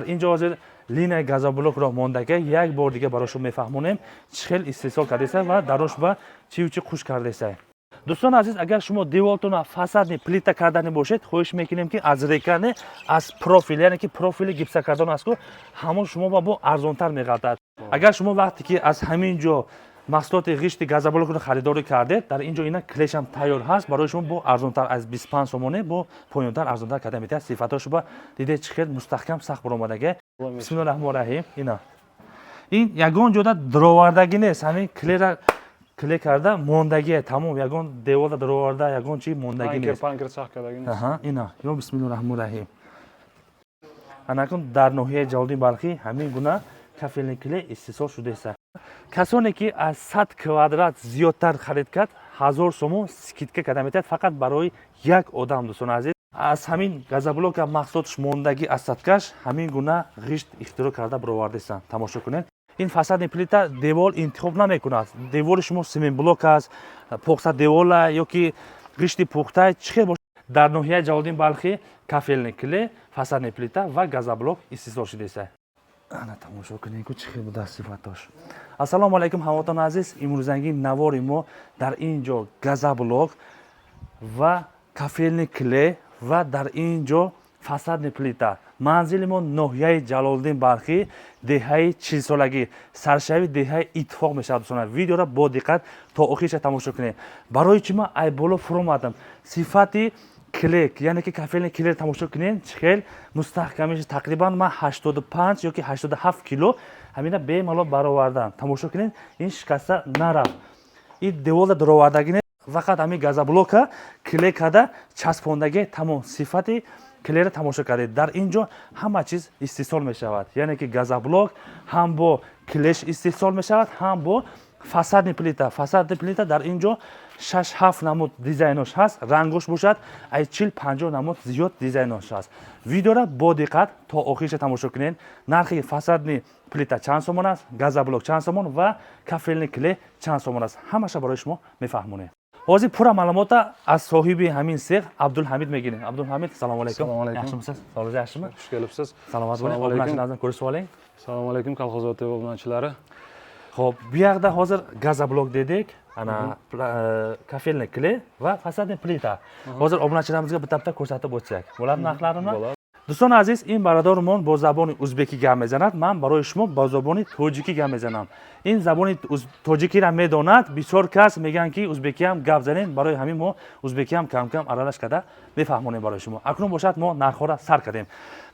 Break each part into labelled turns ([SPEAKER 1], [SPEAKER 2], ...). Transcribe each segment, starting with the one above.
[SPEAKER 1] Ин ҷо ҳозир линия газоблокро мондака, як бор дига барои шумо мефаҳмонем, чӣ хел истеҳсол кардеса ва дарош ба чиву чӣ хуш кардеса. Дӯстони азиз, агар шумо деволтона фасадный плита кардани бошед, хоҳиш мекунем, ки аз река не, аз профил, яъне ки профили гипсокартон аст ку, ҳамон шумо ба бо арзонтар меғалтад. Агар шумо вақте ки аз ҳамин ҷо маҳсулоти ғишти газоблокро харидорӣ кардед, дар ин ҷо ина клешам тайёр ҳаст, барои шумо бо арзонтар аз 25 сомоне бо поёнтар, арзонтар карда метиҳад. Сифатҳошо ба дидед, чӣ хел мустаҳкам, сахт баромадага. Бисмиллоҳи раҳмони раҳим. Ина, ин ягон ҷода дуровардагӣ нест, ҳамин клера кле карда мондагие, тамом. Ягон деволда дуроварда, ягон чи мондагӣ нест.
[SPEAKER 2] Панкер чахкадаги нест.
[SPEAKER 1] Аҳа, ина ё, бисмиллоҳи раҳмони раҳим. Анакун дар ноҳияи Ҷалолиддин Балхӣ ҳамин гуна кафельный клей истеҳсол шудааст. Касоне ки аз 100 квадрат зиёдтар харид кард, 1000 сомон скидка карда метиҳад, фақат барои як одам. Дӯстони азиз, аз ҳамин газоблока маҳсулотш мондагӣ, остаткаш ҳамин гуна ғишт ихтироъ карда баровардастанд. Тамошо кунед, ин фасадный плита девол интихоб намекунад. Деволи шумо цементблок аст, похса девола ё ки ғишти пухта, чӣ хел бошад, дар ноҳияи Ҷалолиддин Балхӣ кафельный клей, фасадный плита ва газоблок истеҳсол шудааст. Ана, тамошо кунед ку, чӣ хел будааст сифатош. Ассалому алайкум, ҳамватанони азиз! Имрӯзанги навори мо дар ин ҷо газоблок ва кафельный клей ва дар ин ҷо фасадный плита. Манзили мо ноҳияи Ҷалолиддин Балхӣ, деҳаи Чилсолагӣ, саршави деҳаи Иттифоқ мешавад. Дӯстона, видеоро бо диққат то охирша тамошо кунед. Барои чӣ ман ай боло фуромадам? Сифати клей, яъне ки кафельный клей тамошо кунед, чӣ хел мустаҳкамиш. Тақрибан ман 85 ё ки 87 кило ҳамина бемалол баровардан. Тамошо кунед, ин шикаста нарафт, ин деволда дуровардагӣ не, фақат ҳамин газоблока клей карда часпондагӣ, тамом. Сифати клера тамошо кардед. Дар ин ҷо ҳама чиз истеҳсол мешавад, яъне ки газоблок ҳам бо клеш истеҳсол мешавад, ҳам бо фасадный плита. Фасадный плита дар ин ҷо шаш, ҳафт намуд дизайнош ҳаст, рангош бошад, ай 40-50 намуд зиёд дизайнош ҳаст. Видеора бо диққат то охирша тамошо кунед. Нархи фасадный плита чанд сомон аст, газоблок чанд сомон ва кафельный клей чанд сомон аст, ҳамаша барои шумо мефаҳмонем. Ҳозир пурра маълумота аз соҳиби ҳамин сех Абдулҳамид мегирем. Абдулҳамид, салому алайкум.
[SPEAKER 2] Assalomu alaykum.
[SPEAKER 1] Yaxshimisiz? Sog'lig'ingiz yaxshimi?
[SPEAKER 2] Xush kelibsiz.
[SPEAKER 1] Salomat bo'ling.
[SPEAKER 2] Assalomu alaykum.
[SPEAKER 1] Obunachilardan ko'rishib oling.
[SPEAKER 2] Assalomu alaykum, Kolxozobod TV obunachilari.
[SPEAKER 1] Ho'p, bu yoqda hozir газоблок dedik, ana кафельный клей va фасадный плита. Hozir obunachilarimizga bitta bitta ko'rsatib o'tsak bo'ladi narxlarini.
[SPEAKER 2] Bo'ladi.
[SPEAKER 1] Дӯстони азиз, ин бародарумон бо забони узбекӣ гап мезанад, ман барои шумо бо забони тоҷикӣ гап мезанам. Ин забони тоҷикиро медонад. Бисёр кас мегӯянд, ки узбекиам гап занем. Барои ҳамин мо узбекиам камкам аралаш карда мефаҳмонем барои шумо. Акнун бошад, мо нархҳоро сар кардем.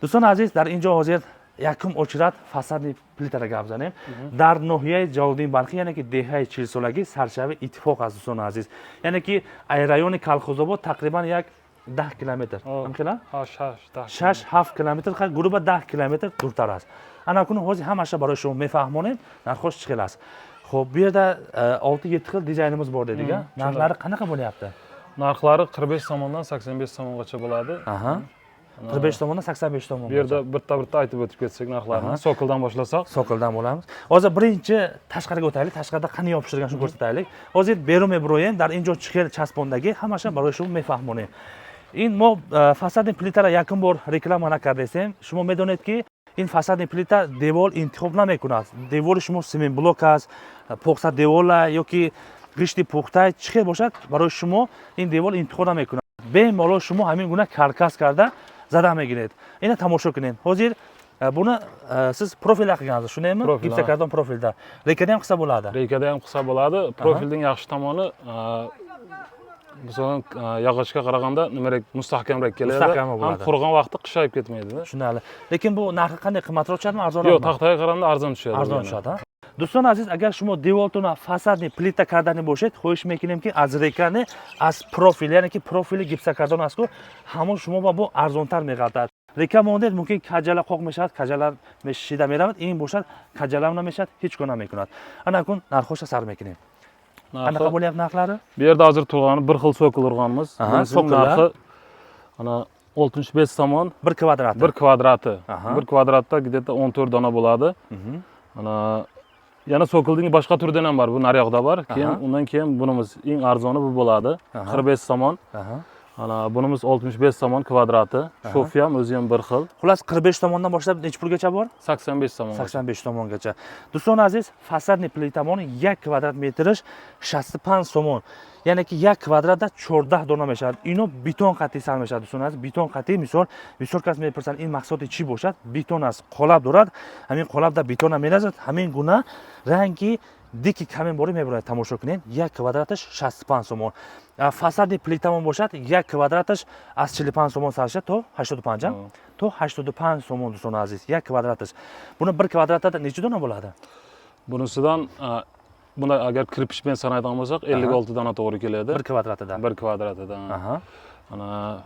[SPEAKER 1] Дӯстони азиз, дар ин ҷо ҳозир якум очередь фасадный плитара гап занем. Дар ноҳияи Ҷалолиддин Балхӣ, яъне ки деҳаи Чилсолагӣ, саршави Иттифоқ аст. Дӯстони азиз, яъне ки ай райони Калхозобод тақрибан як 10 километр ҳамхела.
[SPEAKER 2] 8, 8, 10.
[SPEAKER 1] 6-7 километр, грубо 10 километр дуртар аст. Ана кунун ҳозир ҳамаша барои шумо мефаҳмонем, нархош чӣ хел аст. Хуб, bu yerda 6-7 xil dizaynimiz bor dedik a. Narxlari qanaqa bo'lyapti?
[SPEAKER 2] Narxlari 45 somondan 85 somongacha bo'ladi.
[SPEAKER 1] Aha, 45 tomondan 85 tomon.
[SPEAKER 2] Bu yerda bitta bitta aytib o'tib ketsak narxlarini. Sokoldan boshlasak.
[SPEAKER 1] Sokoldan bo'lamiz. Hozir birinchi tashqariga o'taylik, tashqarida qanday yopishtirgan, shuni ko'rsataylik. Hozir берун меброем, дар ин ҷо чӣ хел часпондагӣ, ҳамаша барои шумо мефаҳмонем. Ин мо фасадный плитара якум бор реклама накардесем. Шумо медонед, ки ин фасадный плита девол интихоб намекунад. Деволи шумо цементблок аст, похса девола ё ки ғишти пухта, чӣ хел бошад, барои шумо ин девол интихоб намекунад. Бемалол шумо ҳамин гуна каркас карда зада мегиред. Ина тамошо кунед. Ҳозир буни siz profilda qilgansiz, shundaymi?
[SPEAKER 2] Profil, ha.
[SPEAKER 1] Gipsokarton profilda, rekada ham qilsa bo'ladi.
[SPEAKER 2] Reykada ham qilsa bo'ladi. Profilning yaxshi tomoni, masalan, yog'ochga qaraganda nimarak, mustahkamroq keladi.
[SPEAKER 1] Mustahkamroq
[SPEAKER 2] Ham
[SPEAKER 1] bo'ladi.
[SPEAKER 2] Qurg'on vaqti qishayib ketmaydi.
[SPEAKER 1] Tushunarli. Lekin bu narxi qanday, qimmatroq tushadimi, arzonroqmi?
[SPEAKER 2] Yo'q, taxtaga qaraganda arzon tushadi.
[SPEAKER 1] Arzon
[SPEAKER 2] bu yana.
[SPEAKER 1] Tushadi, ha. Дӯстони азиз, агар шумо деволтона фасадный плита кардани бошед, хоҳиш мекунем, ки аз река не, аз профил, яъне ки профили гипсокартон аст ку, ҳамон шумо ба бо арзонтар меғалтад. Река мондед, мумкин каҷала қоқ мешавад, каҷала шида меравад. Ин бошад, каҷалам намешавад, ҳеҷ кор намекунад. Ана акун нархоша сар мекунем. Qanaqa
[SPEAKER 2] Narxi
[SPEAKER 1] bo'lyapti narxlari?
[SPEAKER 2] Bu yerda hozir turgani bir xil sokol urganmiz.
[SPEAKER 1] Aha,
[SPEAKER 2] Bunisining
[SPEAKER 1] sokollar.
[SPEAKER 2] Narxi ana 65 somon.
[SPEAKER 1] Bir kvadrati?
[SPEAKER 2] Bir kvadrati.
[SPEAKER 1] Aha.
[SPEAKER 2] Bir kvadratda где-то 14 dona bo'ladi. Ana yana sokolning boshqa turidan ham bor. Bu naryoqda bor. Keyin
[SPEAKER 1] Aha.
[SPEAKER 2] undan keyin bunimiz eng arzoni bu bo'ladi.
[SPEAKER 1] Aha.
[SPEAKER 2] 45 somon.
[SPEAKER 1] Aha.
[SPEAKER 2] Ana bunimiz 65 somon kvadrati. Шов i ham, o'zi ham bir xil.
[SPEAKER 1] Xullas, 45 tomondan boshlab necha pulgacha bor?
[SPEAKER 2] 85 somon.
[SPEAKER 1] 85 tomongacha. Дӯстони азиз, фасадный плитамон 1 квадрат метриш 65 сомон. Яъне ки 1 квадратда 14 дона мешавад. Ино бетон қатӣ сар мешавад, дӯстони азиз. Бетон қатӣ, мисол, бисёр кас мепурсанд, ин маҳсулоти чӣ бошад? Бетон аст, қолаб дорад. Ҳамин қолабда бетона меразад, ҳамин гуна ранги дики каменборӣ мебурад. Тамошо кунед, 1 квадраташ 65 сомон. Фасадный плитамон бошад, 1 квадраташ аз 45 сомон сар шуда то 85, а? То 85 сомон, дӯстони азиз, 1 квадраташ. Буни 1 kvadratda necha dona bo'ladi?
[SPEAKER 2] Bunisidan buni agar кирпич bilan sanaydigan bo'lsak, 56 dona to'g'ri keladi.
[SPEAKER 1] 1 kvadratida.
[SPEAKER 2] Bir kvadratida. Ana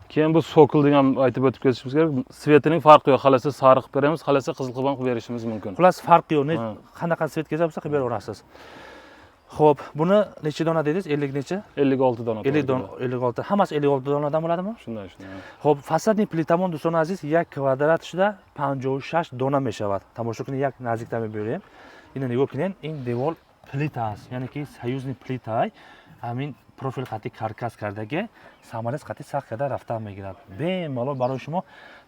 [SPEAKER 2] keyin bu цоколь degan aytib o'tib ketishimiz kerak. Цвет ining farqi yo'q. Xohlasa sariq qilib beramiz, xohlasa qizil qilib ham qilib berishimiz mumkin.
[SPEAKER 1] Xullas, farqi yo'q.
[SPEAKER 2] Ha.
[SPEAKER 1] Qanaqa цвет kerak bo'lsa, qilib beraverasiz. Xo'p, buni necha dona dedingiz? 50 necha?
[SPEAKER 2] 56 dona to'g'ri
[SPEAKER 1] 50 dona,
[SPEAKER 2] keladi.
[SPEAKER 1] 56. Hammasi 56 donadan bo'ladimi?
[SPEAKER 2] Shunday.
[SPEAKER 1] Xo'p, фасадный плитамон, дӯстони азиз, 1 kvadratida 56 dona мешавад. Тамошо кунед, як наздиктар мебарем. Ина нигоҳ кунед, ин девол плита аст, яъне ки союзный плита, ҳамин профил қати каркас кардаги, саморез қати сахт карда рафтан мегирад. Бемалол барои шумо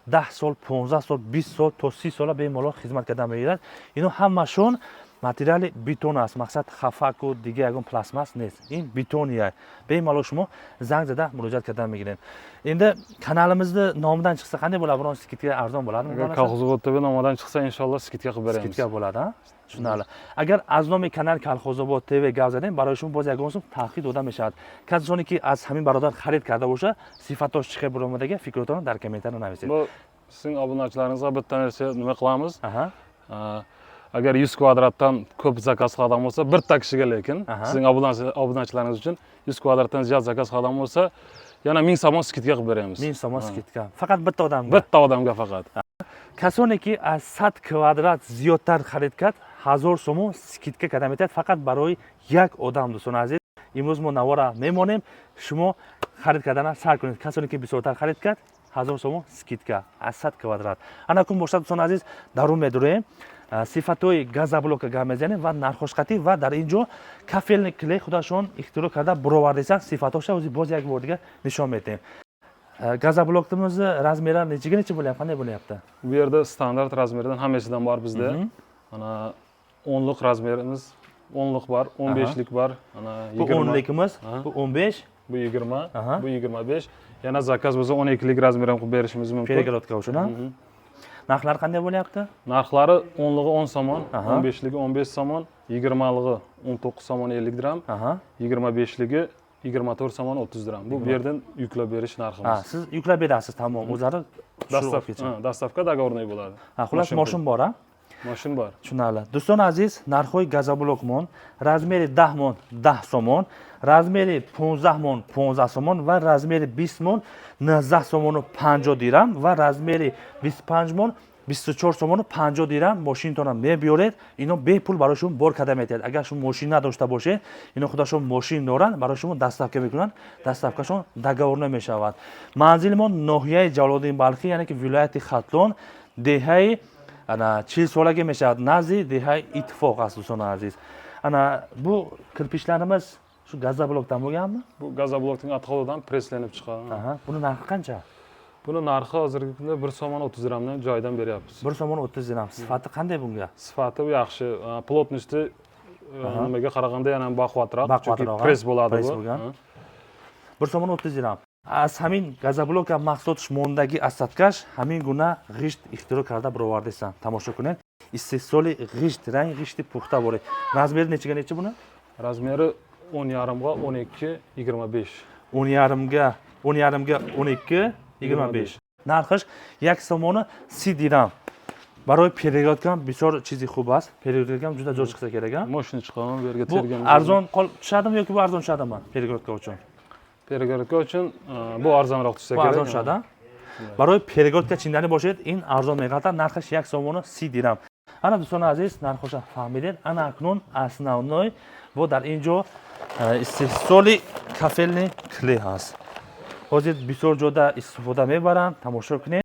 [SPEAKER 1] 10 сол, 15 сол, 20 сол, то 30 сола бемалол хизмат кардан мегирад. Ино ҳамашон материали бетон аст, мақсад, хафаку дига ягон пластмасс нест, ин бетония. Бемалол шумо занг зада муроҷиат кардан мегиред. Endi kanalimizni nomidan chiqsa qanday bo'ladi, biron скидка arzon bo'ladimi?
[SPEAKER 2] Agar Kolxozobod TV nomidan chiqsa, inshaalloh скидка qilib beramiz.
[SPEAKER 1] Скидка bo'ladi, а? Tushunarli. Agar аз номи канал Колхозобод ТВ гап задем, барои шумо боз ягон сум тахфиф дода мешавад. Касоне ки аз ҳамин бародар харид карда боша, сифатош чӣ хел буромадаги, фикротонро дар комментария нависед.
[SPEAKER 2] Bu sizning obunachilaringizga bitta narsa nima qilamiz?
[SPEAKER 1] Aha.
[SPEAKER 2] Agar 100 kvadratdan ko'p заказ qiladigan bo'lsa, bitta kishiga lekin, sizning obunachilaringiz uchun 100 kvadratdan ziyod заказ qiladigan bo'lsa, yana 1000 somon скидка qilib beramiz.
[SPEAKER 1] 1000 somon скидка. Faqat bitta odamga.
[SPEAKER 2] Bitta odamga faqat.
[SPEAKER 1] Касоне ки аз 100 квадрат зиёдтар харид кард, 1000 сомон скидка карда метавад, фақат барои як одам. Дӯстони азиз, имрӯз мо навора мемонем, шумо харид кардана сар кунед. Касоне ки бисёртар харид кард, 1000 сомон скидка аз 100 квадрат. Анакун бошад, дӯстони азиз, дарун медуроем, сифатҳои газоблока гап мезанем ва нархошқатӣ, ва дар ин ҷо кафельный клей худашон ихтироъ карда буровардисанд, сифатҳоша ози боз як бор дига нишон медиҳем. Газоблокimizni размер i nechaga necha bo'lyapti, qanday bo'lyapti?
[SPEAKER 2] Bu yerda standart размер dan hammasidan bor bizda. Mana 10lik размер imiz, 10lik bor, 15lik bor, mana
[SPEAKER 1] Bu
[SPEAKER 2] 20.
[SPEAKER 1] 10likimiz,
[SPEAKER 2] Ha.
[SPEAKER 1] bu 15.
[SPEAKER 2] Bu 20,
[SPEAKER 1] Aha.
[SPEAKER 2] bu 25. Yana заказ bo'lsa, 12lik размер ham qilib berishimiz mumkin.
[SPEAKER 1] Перегородка uchun, ha?
[SPEAKER 2] Mhm.
[SPEAKER 1] Narxlari qanday bo'lyapti?
[SPEAKER 2] Narxlari 10ligi 10 somon, 15ligi 15 somon, 20ligi 19 somon 50 dirham, 25ligi 24 somon 30 dirham. Bu yerdan yuklab berish narximiz.
[SPEAKER 1] Siz yuklab berasiz, tamom, o'zlari
[SPEAKER 2] Доставка, ha, доставка договорной bo'ladi.
[SPEAKER 1] Ha, xullas,
[SPEAKER 2] Moshin.
[SPEAKER 1] Moshin bor, a?
[SPEAKER 2] Moshin bor.
[SPEAKER 1] Tushunarli. Do'stlar aziz, narxoy газоблок мон: размер и 10 мон 10 сомон, размер и 15 мон 15 сомон ва размер и 20 мон 19 сомону 50 дирам ва размер и 25 мон 24 сомону 50 дирам. Мошинтонро мебиёред, ино бепул барои шумо бор карда метиҳад. Агар шумо мошин надошта бошед, ино худашон мошин доранд, барои шумо доставка мекунанд, доставкашон договорной мешавад. Манзили мо ноҳияи Ҷалолиддин Балхӣ, яъне ки вилояти Хатлон, деҳаи ана 40 солагӣ мешавад, назди деҳаи Иттифоқ аст, дӯстони азиз. Ана bu кирпич larimiz shu газоблокдан bo'lganmi?
[SPEAKER 2] Bu gazoblokning отход idan presslanib chiqadi.
[SPEAKER 1] Aha, buni narxi qancha?
[SPEAKER 2] Buni narxi hozirgi kunda 1 somon 30 dirhamdan joyidan beryapmiz.
[SPEAKER 1] 1 somon 30 dirham. Sifati qanday bunga?
[SPEAKER 2] Sifati bu yaxshi, плотности nimaga qaraganda yana ham baquvvatroq, chunki
[SPEAKER 1] Baquvvatroq, ha?
[SPEAKER 2] press bo'ladi
[SPEAKER 1] Press
[SPEAKER 2] bu.
[SPEAKER 1] Bo'lgan.
[SPEAKER 2] Ha.
[SPEAKER 1] 1 somon 30 dirham. Аз ҳамин газоблока маҳсулотш мондаги остатка ш ҳамин гуна ғишт ихтироъ карда баровардисан. Тамошо кунед, истеҳсоли ғишт, ранг ғишти пухта боре. Размер и нечага necha buni?
[SPEAKER 2] Размер i 10,5 ga 12, 25.
[SPEAKER 1] 10,5 ga, 10,5 ga 12, 25. Нархаш 1 сомону 30 дирам. Барои перегородка ҳам бисёр чизи хуб аст, перегородка ҳам juda zo'r chiqsa kerak, a?
[SPEAKER 2] Мощный chiqaman bu yerga
[SPEAKER 1] Bu
[SPEAKER 2] tergan.
[SPEAKER 1] Arzon qol tushadimi yoki bu arzon tushadimi перегородка uchun?
[SPEAKER 2] Перегородка uchun bu arzonroq tushsa
[SPEAKER 1] Bu
[SPEAKER 2] kerak.
[SPEAKER 1] Arzon tushadi, a? Барои перегородка чиндани бошед, ин арзон меғалтад, нархаш 1 сомону 30 дирам. Ана, дӯстони азиз, нархоша фаҳмидед. Ана акнун основной бо дар ин ҷо истеҳсоли кафельный клей ҳаст. Ҳозир бисёр ҷода истифода мебаранд. Тамошо кунед,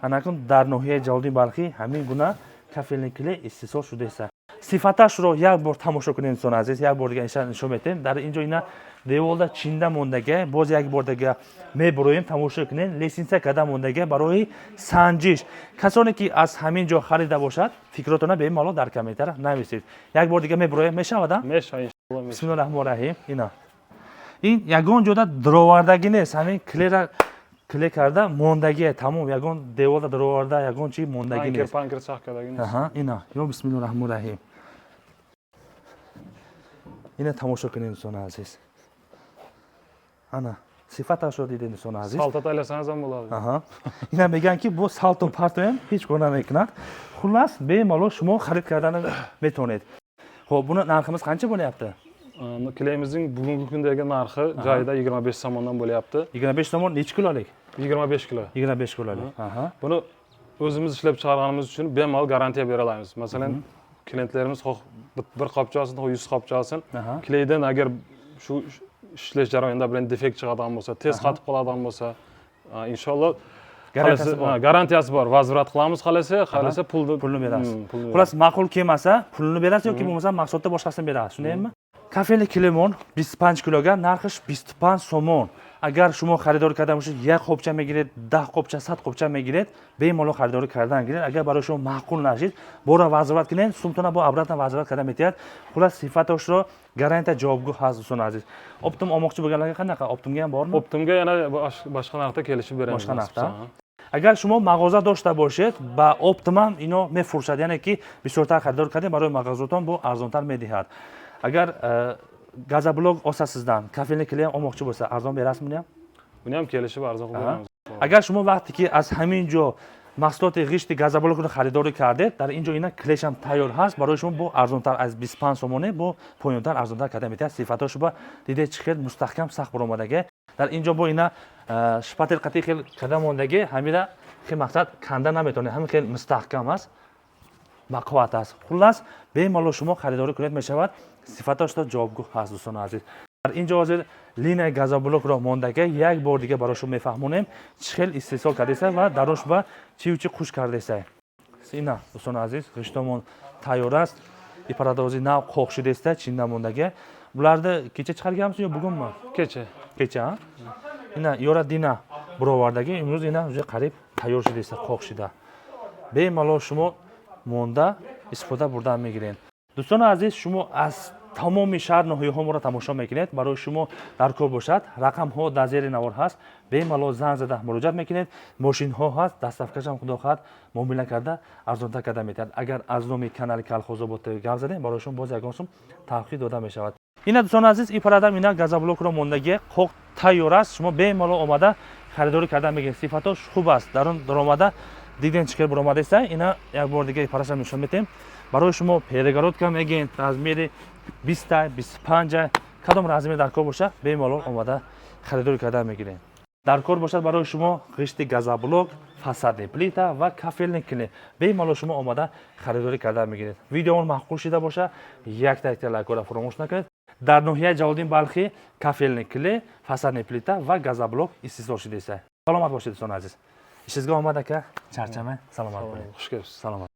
[SPEAKER 1] ана акнун дар ноҳияи Ҷалолиддин Балхӣ ҳамин гуна кафельный клей истеҳсол шудааст. Сифаташро як бор тамошо кунед, дӯстони азиз, як бор дига нишон метиҳем. Дар ин ҷо ина Деволда чинда мондага, боз як бор дига мебуроем, тамошо кунед, лестница када мондага барои санҷиш. Касоне ки аз ҳамин ҷо харида бошад, фикротона бемалол дар комментар нависед. Як бор дига мебуроем, мешавад, а?
[SPEAKER 2] Мешавад, иншоалло, мешавад.
[SPEAKER 1] Бисмиллоҳи раҳмони раҳим. Ина, ин ягон ҷода дуровардагӣ нест, ҳамин клей ра клей карда мондагие, тамом. Ягон деволда дуроварда, ягон чи мондагӣ
[SPEAKER 2] Анкер
[SPEAKER 1] нест.
[SPEAKER 2] Панкер чахкадаги нест.
[SPEAKER 1] Аҳа, ина, ё бисмиллоҳи раҳмони раҳим. Ина тамошо кунед, дӯстони азиз, ана сифаташро дидед, дӯстони азиз.
[SPEAKER 2] Салта тайласаңиз ham bo'ladi.
[SPEAKER 1] Аҳа, ина мегӯянд, ки бо салто партоем, ҳеҷ кор намекунад. Хуллас, бемалол шумо харид кардан метавонед. Хуб, буни нархimiz qancha bo'lyapti?
[SPEAKER 2] Клей imizning bugungi kundagi narxi joyida 25 somondan bo'lyapti.
[SPEAKER 1] 25 somon. Nechi kilolik?
[SPEAKER 2] 25 kilo.
[SPEAKER 1] 25 kilolik, aha.
[SPEAKER 2] Buni o'zimiz ishlab chiqarganimiz uchun bemalol garantiya bera olamiz. Masalan, klientlarimiz xoh bir qopcha olsin, xoh 100 qopcha olsin. Клей dan agar shu ishlash jarayonida bilan defekt chiqadigan bo'lsa, tez qotib qoladigan bo'lsa, inshaalloh
[SPEAKER 1] Garantiyasi
[SPEAKER 2] xohlasa-
[SPEAKER 1] bor.
[SPEAKER 2] Ha, garantiyasi bor. Возврат qilamiz xohlasa, xohlasa pulni
[SPEAKER 1] Pulni berasiz.
[SPEAKER 2] Pulni.
[SPEAKER 1] Xullas, ma'qul kelmasa, pulini berasiz yoki bo'lmasa mahsulotni boshqasini berasiz, shundaymi? Кафельный клей мон 25 килограмм, нархаш 25 сомон. Агар шумо харидорӣ карда бошед, як қопча мегиред, 10 қопча, 100 қопча мегиред, бемалол харидорӣ кардан гиред. Агар барои шумо маъқул нашид, бора возврат кунед, сумтона бо обратно возврат карда метиҳад. Хуллас, сифаташро гарантия, ҷавобгӯ ҳаст, дӯстони азиз. Оптом олmoqchi bo'lganlarga qanaqa, оптом ga ham bormi?
[SPEAKER 2] Оптом ga yana boshqa narxda kelishib beramiz.
[SPEAKER 1] Boshqa
[SPEAKER 2] nasib
[SPEAKER 1] narxda?
[SPEAKER 2] bo'lsa, ha.
[SPEAKER 1] Агар шумо мағоза дошта бошед, ба оптом ам ино мефурӯшад, яъне ки бисёртар харидор кардем, барои мағозатон бо арзонтар медиҳад. Агар газоблок осасиздан кафельный клей ам olmoqchi bo'lsa, arzon berasizmi uni ham?
[SPEAKER 2] Buni ham kelishib arzon qilib beramiz.
[SPEAKER 1] Агар шумо вақте ки аз ҳамин ҷо маҳсулоти ғишти газоблокро харидорӣ кардед, дар ин ҷо ина клей шам тайёр ҳаст, барои шумо бо арзонтар аз 25 сомонӣ бо поёнтар, арзонтар карда метиҳад. Сифатошо ба дидед, чӣ хел мустаҳкам, сахт баромадагӣ. Дар ин ҷо бо ина шпатель қатӣ хел карда мондагӣ, ҳамира хел мақсад канда наметавонед, ҳамин хел мустаҳкам аст, бақувват аст. Хуллас, бемалол шумо харидорӣ кунед, мешавад, сифатошто ҷавобгӯ ҳаст, дӯстони азиз. Дар ин ҷо ҳозир линия газоблокро мондага, як бор дига барои шумо мефаҳмонем, чӣ хел истеҳсол кардеса ва дарош ба чию чӣ қуш кардеса. Ина, дӯстони азиз, ғиштомон тайёр аст, ипарадози нав қоқ шудеста, чинда мондага. Bularni kecha chiqarganmisiz yo bugunmi?
[SPEAKER 2] Kecha.
[SPEAKER 1] Kecha, ина ёра дина буровардагӣ, имрӯз ина уже қариб тайёр шудеста, қоқ шуда, бемалол шумо монда истифода бурдан мегиред. Дӯстони азиз, шумо аз тамоми шаҳр, ноҳияҳо моро тамошо мекунед, барои шумо дар кор бошад, рақамҳо дар зери навор ҳаст, бемалол занг зада муроҷиат мекунед. Мошинҳо ҳаст, доставка шам худо хоҳад муомила карда, арзонтар карда метиҳад. Агар аз номи канали Калхозобод гап задем, барои шумо боз ягон сум тахфиф дода мешавад. Ина, дӯстони азиз, и парадам ина газоблокро мондагӣ, қоқ тайёр аст, шумо бемалол омада харидорӣ карда мегиред. Сифатош хуб аст, дар он даромада диден, чӣ хел баромадаиста. Ина як бор дига параша нишон метем барои шумо. Перегородка мегӯем, размери 20, 25, кадом размер дар кор боша, бемалол омада харидорӣ карда мегирем. Дар кор бошад барои шумо ғишти газоблок, фасадный плита ва кафельный клей, бемалол шумо омада харидорӣ карда мегиред. Видеомон маъқул шида боша, якта якта лайкора фуромӯш накунед. Дар ноҳияи Ҷалолиддин Балхӣ кафельный клей, фасадный плита ва газоблок истеҳсол шудааст. Саломат бошед, дӯстони азиз. Ишingizga omad, aka, charchamang, salomat bo'ling.
[SPEAKER 2] Xush kelibsiz.
[SPEAKER 1] Salomat.